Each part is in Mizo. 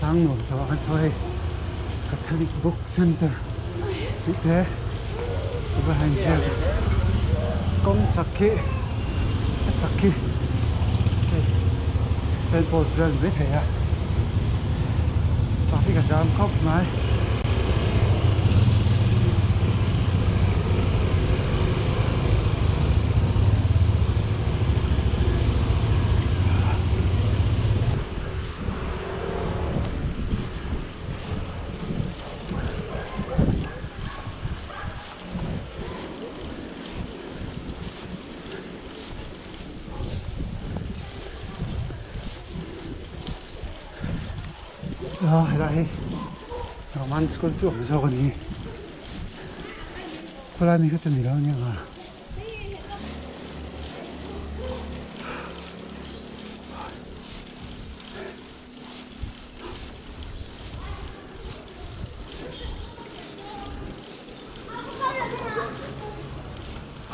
Tlang nuam chho ah khan chaw hei Catholic Book Center tih te a va han ziak a kawng chak khi a chak khi hei Saint Paul's vel ni maithei a traffic a zam khawp mai. A helai hi Roman school chu awm zawk a ni khawlai mi kha chu ni lo aniang a.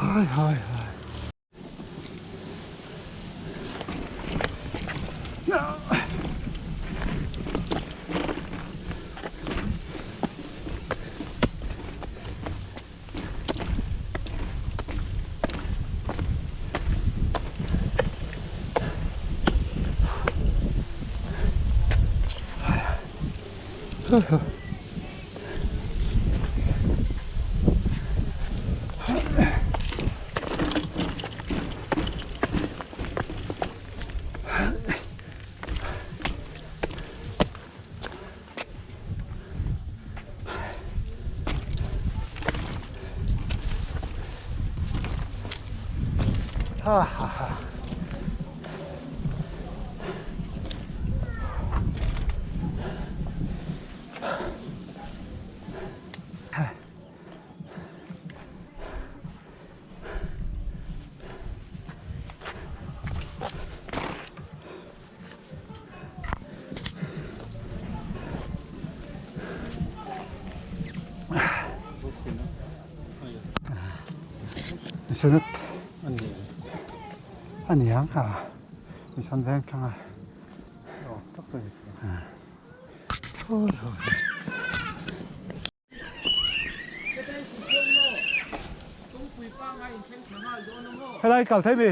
Hai hai hai. Ha ha ha. Senat a ni ang a Mission veng thlanga Helai kal thei mi?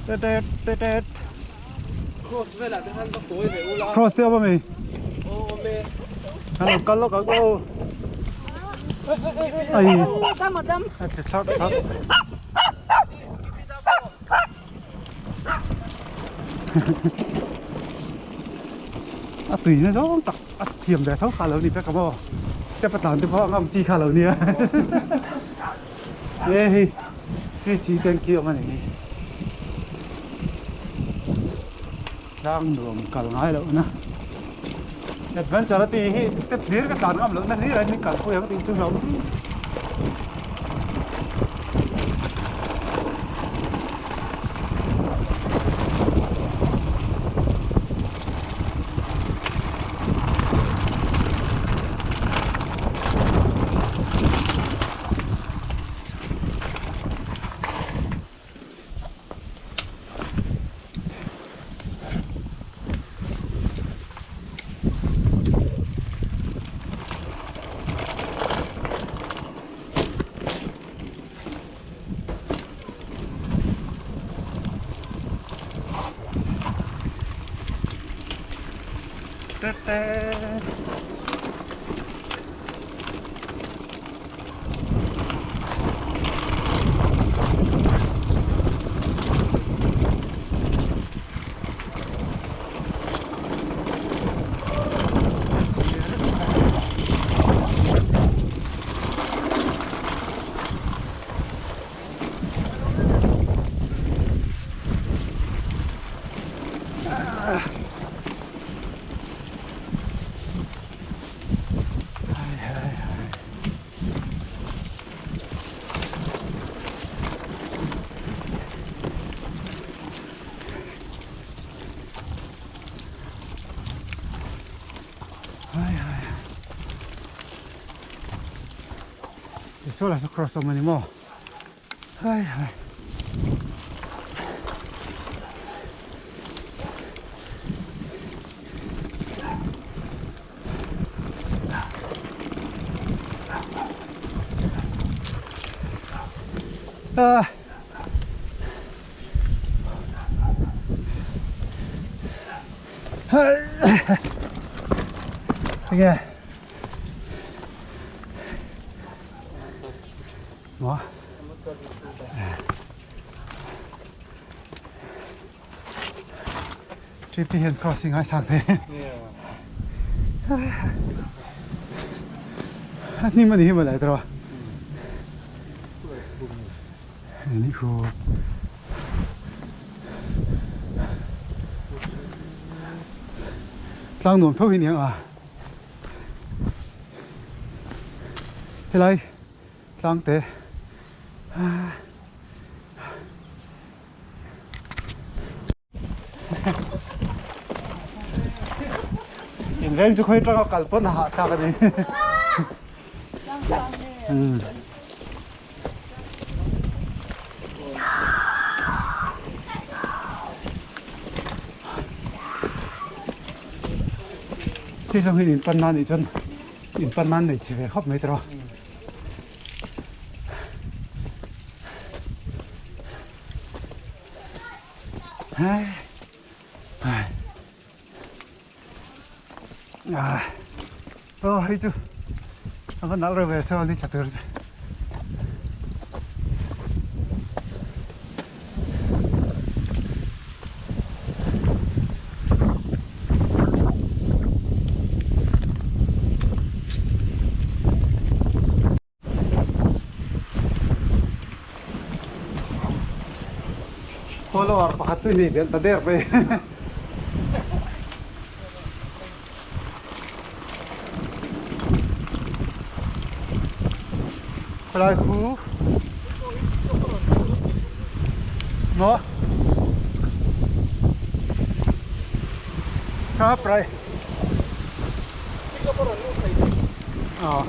Tet tet tet tet. Cross velah te khan va kawi ve ula. Cross te awm ami? Aw awm e. Kan lo kal lawk ang aw. Ai. A thle thlak thlak. A tui na zawng tak a thiam ve tho kha lo ni vek a maw step a tlan te pawh a ngam chi kha lo nia e hei hei chi tank hi awm a ni hi tlang nuam kal ngai loh na adventure a tih hi step hlir ka tlan ngam loh na hlir a min kalpui ang tih chu hlauh Tê tê. Hai hai Saw lai saw cross awm a ni maw hai hai Ah. Enge maw trip te hian crossing ai sang thei a hnim a ni hi mawle tawh a ni khu Tlang nuam tho hi ni ang a helai tlang te in veng chu khawi tanga kal pawn a hahthlak a ni. Hei zawng hi in pan nan nih chuan in pan nan nei chhe ve khawp mai tawh a. Hei hei aw hei chu a va nalh reuh ve saw ni thla tur chu. Follower pakhat chu i nei belh ta der mai. Khawlai khu maw kha prai Ờ.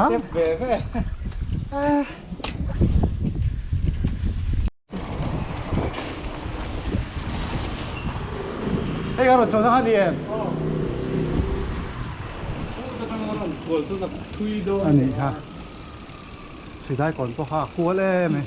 Step ve ve. Hei ka rawn chho na kha ni em? A nih kha. Thui dai kawn pawh kha a kual em e.